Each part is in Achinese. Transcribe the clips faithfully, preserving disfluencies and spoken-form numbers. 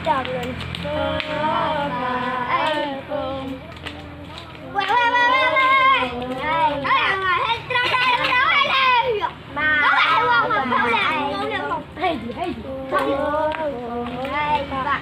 Assalamualaikum. Weh, weh, weh, weh, weh. Hai, hai, hai, terang, terang, terang, hai, hai. Ma. Hai, hai, hai. Hai, hai. Hai, Pak.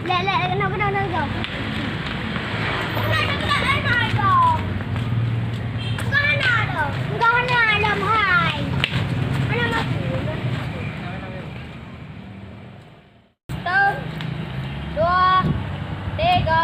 Lé, lé, lé, keunoe, keunoe, keunoe, keunoe. Satu, dua, tiga.